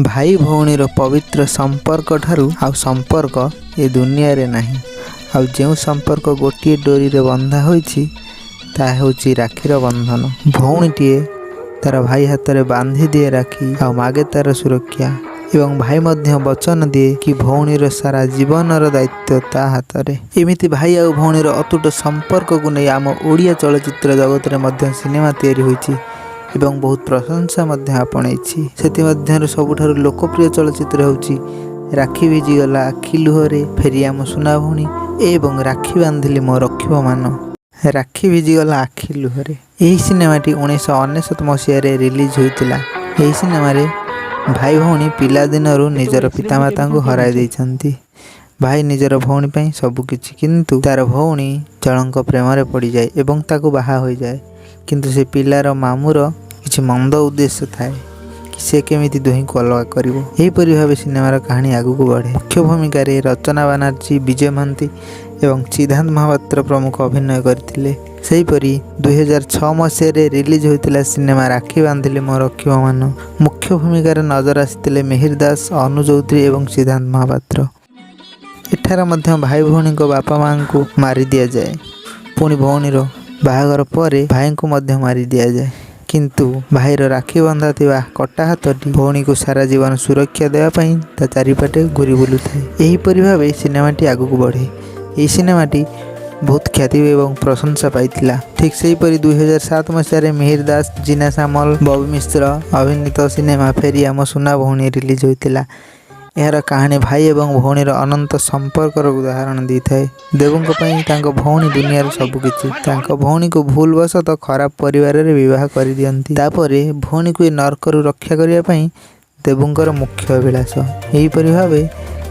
ଭାଇ ଭଉଣୀର ପବିତ୍ର ସମ୍ପର୍କ ଠାରୁ ଆଉ ସମ୍ପର୍କ ଏ ଦୁନିଆରେ ନାହିଁ। ଆଉ ଯେଉଁ ସମ୍ପର୍କ ଗୋଟିଏ ଡୋରିରେ ବନ୍ଧା ହୋଇଛି, ତାହା ହେଉଛି ରାକ୍ଷୀର ବନ୍ଧନ। ଭଉଣୀଟିଏ ତାର ଭାଇ ହାତରେ ବାନ୍ଧି ଦିଏ ରାକ୍ଷୀ ଆଉ ମାଗେ ତାର ସୁରକ୍ଷା ଏବଂ ଭାଇ ମଧ୍ୟ ବଚନ ଦିଏ କି ଭଉଣୀର ସାରା ଜୀବନର ଦାୟିତ୍ୱ ତା ହାତରେ। ଏମିତି ଭାଇ ଆଉ ଭଉଣୀର ଅତୁଟ ସମ୍ପର୍କକୁ ନେଇ ଆମ ଓଡ଼ିଆ ଚଳଚ୍ଚିତ୍ର ଜଗତରେ ମଧ୍ୟ ସିନେମା ତିଆରି ହୋଇଛି ଏବଂ ବହୁତ ପ୍ରଶଂସା ମଧ୍ୟ ଆପଣେଇଛି। ସେଥିମଧ୍ୟରୁ ସବୁଠାରୁ ଲୋକପ୍ରିୟ ଚଳଚ୍ଚିତ୍ର ହେଉଛି ରାକ୍ଷୀ ଭିଜିଗଲା ଆଖି ଲୁହରେ, ଫେରିଆ ମୋ ସୁନା ଭଉଣୀ ଏବଂ ରାକ୍ଷୀ ବାନ୍ଧିଲି ମୋ ରଖିବ ମାନ। ରାକ୍ଷୀ ଭିଜିଗଲା ଆଖି ଲୁହରେ, ଏହି ସିନେମାଟି 1999 ମସିହାରେ ରିଲିଜ୍ ହୋଇଥିଲା। ଏହି ସିନେମାରେ ଭାଇ ଭଉଣୀ ପିଲାଦିନରୁ ନିଜର ପିତାମାତାଙ୍କୁ ହରାଇ ଦେଇଛନ୍ତି। ଭାଇ ନିଜର ଭଉଣୀ ପାଇଁ ସବୁକିଛି, କିନ୍ତୁ ତାର ଭଉଣୀ ଜଣଙ୍କ ପ୍ରେମରେ ପଡ଼ିଯାଏ ଏବଂ ତାକୁ ବାହା ହୋଇଯାଏ। କିନ୍ତୁ ସେ ପିଲାର ମାମୁଁର କିଛି ମନ୍ଦ ଉଦ୍ଦେଶ୍ୟ ଥାଏ କି ସେ କେମିତି ଦୁହିଁଙ୍କୁ ଅଲଗା କରିବ। ଏହିପରି ଭାବେ ସିନେମାର କାହାଣୀ ଆଗକୁ ବଢ଼େ। ମୁଖ୍ୟ ଭୂମିକାରେ ରଚନା ବାନାର୍ଜୀ, ବିଜୟ ମହାନ୍ତି ଏବଂ ସିଦ୍ଧାନ୍ତ ମହାପାତ୍ର ପ୍ରମୁଖ ଅଭିନୟ କରିଥିଲେ। ସେହିପରି 2006 ମସିହାରେ ରିଲିଜ୍ ହୋଇଥିଲା ସିନେମା ରାକ୍ଷୀ ବାନ୍ଧିଲେ ମୋ ରଖିବ ମାନ। ମୁଖ୍ୟ ଭୂମିକାରେ ନଜର ଆସିଥିଲେ ମିହିର ଦାସ, ଅନୁ ଚୌଧୁରୀ ଏବଂ ସିଦ୍ଧାନ୍ତ ମହାପାତ୍ର। ଏଠାରେ ମଧ୍ୟ ଭାଇ ଭଉଣୀଙ୍କ ବାପା ମାଆଙ୍କୁ ମାରି ଦିଆଯାଏ। ପୁଣି ଭଉଣୀର ବାହାଘର ପରେ ଭାଇଙ୍କୁ ମଧ୍ୟ ମାରି ଦିଆଯାଏ। କିନ୍ତୁ ଭାଇର ରାକ୍ଷୀ ବନ୍ଧା ଥିବା କଟା ହାତଟି ଭଉଣୀକୁ ସାରା ଜୀବନ ସୁରକ୍ଷା ଦେବା ପାଇଁ ତା ଚାରିପଟେ ଘୂରି ବୁଲୁଥାଏ। ଏହିପରି ଭାବେ ସିନେମାଟି ଆଗକୁ ବଢ଼େ। ଏହି ସିନେମାଟି ବହୁତ ଖ୍ୟାତି ଏବଂ ପ୍ରଶଂସା ପାଇଥିଲା। ଠିକ୍ ସେହିପରି 2007 ମସିହାରେ ମିହିର ଦାସ, ଜିନା ସାମଲ, ବବି ମିଶ୍ର ଅଭିନୀତ ସିନେମା ଫେରିଆ ମୋ ସୁନା ଭଉଣୀ ରିଲିଜ୍ ହୋଇଥିଲା। ଏହାର କାହାଣୀ ଭାଇ ଏବଂ ଭଉଣୀର ଅନନ୍ତ ସମ୍ପର୍କର ଉଦାହରଣ ଦେଇଥାଏ। ଦେବୁଙ୍କ ପାଇଁ ତାଙ୍କ ଭଉଣୀ ଦୁନିଆର ସବୁକିଛି। ତାଙ୍କ ଭଉଣୀକୁ ଭୁଲବଶତଃ ଖରାପ ପରିବାରରେ ବିବାହ କରିଦିଅନ୍ତି। ତାପରେ ଭଉଣୀକୁ ଏ ନର୍କରୁ ରକ୍ଷା କରିବା ପାଇଁ ଦେବୁଙ୍କର ମୁଖ୍ୟ ଅଭିଳାଷ। ଏହିପରି ଭାବେ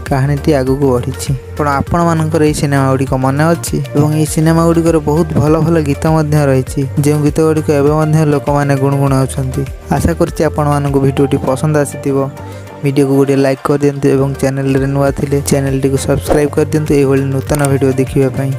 କାହାଣୀଟି ଆଗକୁ ବଢ଼ିଛି। ଆପଣ ଆପଣମାନଙ୍କର ଏହି ସିନେମା ଗୁଡ଼ିକ ମନେ ଅଛି ଏବଂ ଏହି ସିନେମା ଗୁଡ଼ିକର ବହୁତ ଭଲ ଭଲ ଗୀତ ମଧ୍ୟ ରହିଛି, ଯେଉଁ ଗୀତ ଗୁଡ଼ିକ ଏବେ ମଧ୍ୟ ଲୋକମାନେ ଗୁଣୁଗୁଣାଉଛନ୍ତି। ଆଶା କରୁଛି ଆପଣମାନଙ୍କୁ ଭିଡ଼ିଓଟି ପସନ୍ଦ ଆସିଥିବ। ଭିଡ଼ିଓକୁ ଗୋଟିଏ ଲାଇକ୍ କରିଦିଅନ୍ତୁ ଏବଂ ଚ୍ୟାନେଲରେ ନୂଆ ଥିଲେ ଚ୍ୟାନେଲଟିକୁ ସବସ୍କ୍ରାଇବ୍ କରିଦିଅନ୍ତୁ ଏଇଭଳି ନୂତନ ଭିଡ଼ିଓ ଦେଖିବା ପାଇଁ।